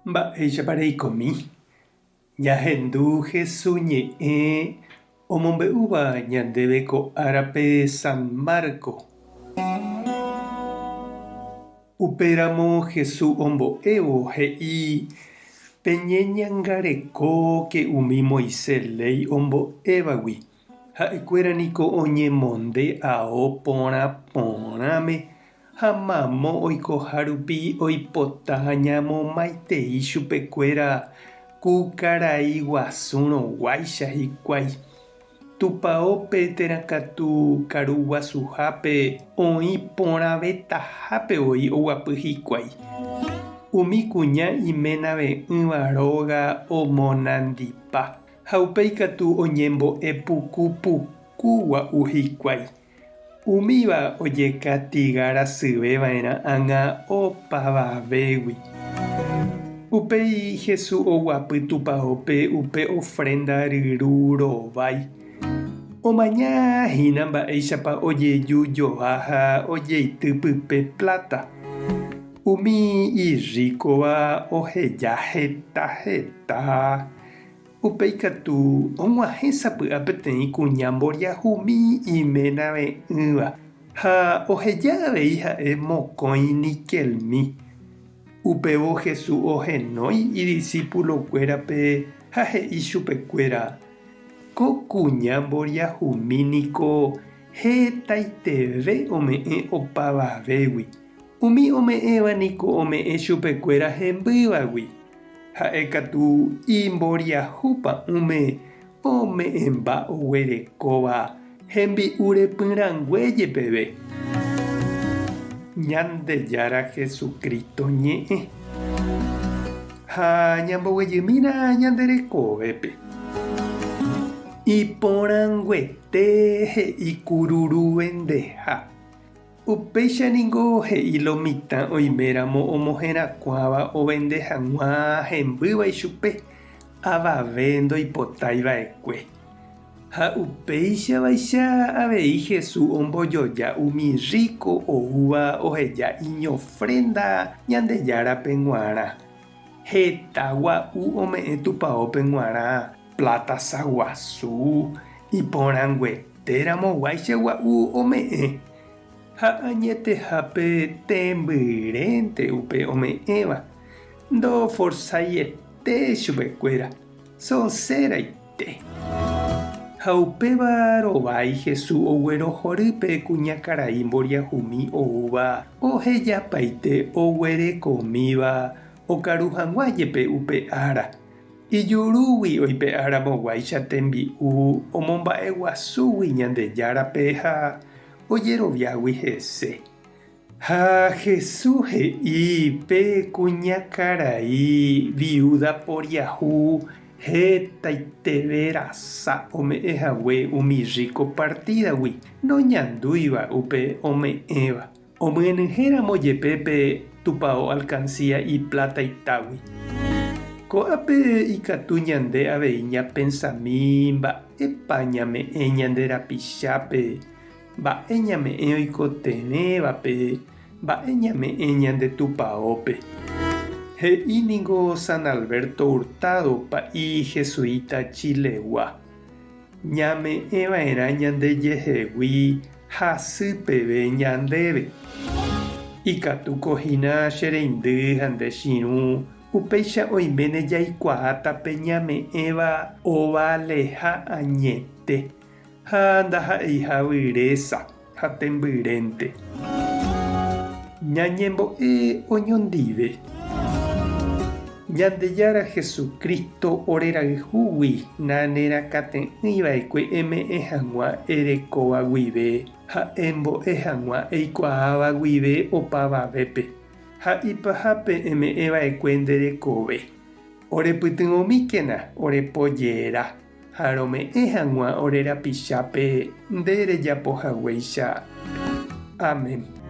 Mba'éichapa reikomi? Ñahendu Hesu ñe'ẽ omombe'úva ñandéve ko árape San Marco. Upéramo Hesu ombo'évo he'i, Peñeñangarekóke umi Moisés léi ombo'évagui, ha'ekuéra niko oñemonde ao porã porãme Ha mamo oikoha rupi oipota ñamomaitei chupekuéra ku karai guasúrõ guáicha hikuái. Tupaópe térã katu karu guasuhápe oĩ porãvetahápe voi oguapy hikuái. Umi kuña imenave'ỹva róga omonandipa ha upéi katu oñembo'e puku puku gua'u hikuái. Umíva ojekatiga rasyve va'erã ág̃a opavavégui. Upéi Jesús oguapy tupaópe upe ofrénda ryru rovái. Omaña hína mba'éichapa ojeju joa ha ojeity pype pláta. Umi irríkova oheja heta heta. Upéi katu og̃uahẽ sapy'a peteĩ kuña mboriahumi imenave'ỹva ha oheja avei ha'e mokõi nikelmi. Upévo Jesús ohenói idisipulokuérape ha he'i chupekuéra, Ko kuña mboriahumi niko hetaiteve ome'ẽ opavavégui. Umi ome'ẽva niko ome'ẽ chupekuéra hembývagui. Ha'e katu imboriahu pa'ũme ome'ẽmba oguerekóva hembi'u repyrãngue jepeve. Ñandejára Jesucristo ñe'ẽ. Ha ñamboguejymína ñande rekovépe. Iporãnguete he'i kururu vendeha. Upéicha ningo he'i lo mitã oiméramo omoherakuãva ovende hag̃ua hembýva ichupe, avave ndoipotái va'ekue. Ha upéicha vaicha avei Jesús ombojoja umi rríko oúva oheja iñofrénda Ñandejárape g̃uarã. Heta gua'u ome'ẽ tupaópe g̃uarã pláta saguasu, iporãnguetéramo guáicha gua'u ome'ẽ, ha añetehápe tembyrénte upe ome'ẽva, ndoforsaiete chupekuéra, sonseraite. Ha upéva rovái Jesús oguerohory pe kuñakarai mboriahumi oúva ohejapaite oguerekomíva okaru hag̃ua jepe upe ára. Ijurúgui oipe'aramoguáicha tembi'u omomba'eguasúgui Ñandejárape ha ojeroviágui hese. Ha Jesús he'i pe kuñakarai viúda poriahu hetaiteve rasa ome'ẽ hague umi rríko partídagui noñandúiva upe ome'ẽva. Omyenyhẽramo jepe pe tupao alkansía iplataitágui. Ko'ápe ikatu ñande avei ñapensami mba'épa ñame'ẽ ñande rapichápe, mba'e ñame'ẽ oikotevẽvape, mba'e ñame'ẽ ñande tupaópe. He'i ningo San Alberto Hurtado, pa'i jesuita Chilegua. Ñame'ẽva'erã ñandejehegui hasy peve ñandéve. Ikatúko hína che reindy ha nde chirũ, upéicha oiméne jaikuaáta pe ñame'ẽva ovaleha añete ha ndaha'eiha vyrésa ha tembyrénte. Ñañembo'e oñondive. Ñandejára Jesucristo orerayhúgui nanerakate'ỹiva'ekue eme'ẽ hag̃ua erekóva guive ha embo'e hag̃ua eikuaáva guive opavavépe, ha ipahápe eme'ẽva'ekue nde rekove. Orepytyvõmíkena orepojera. Ha rome'ẽ hag̃ua ore rapichápe nde rejapo haguéicha. Amén.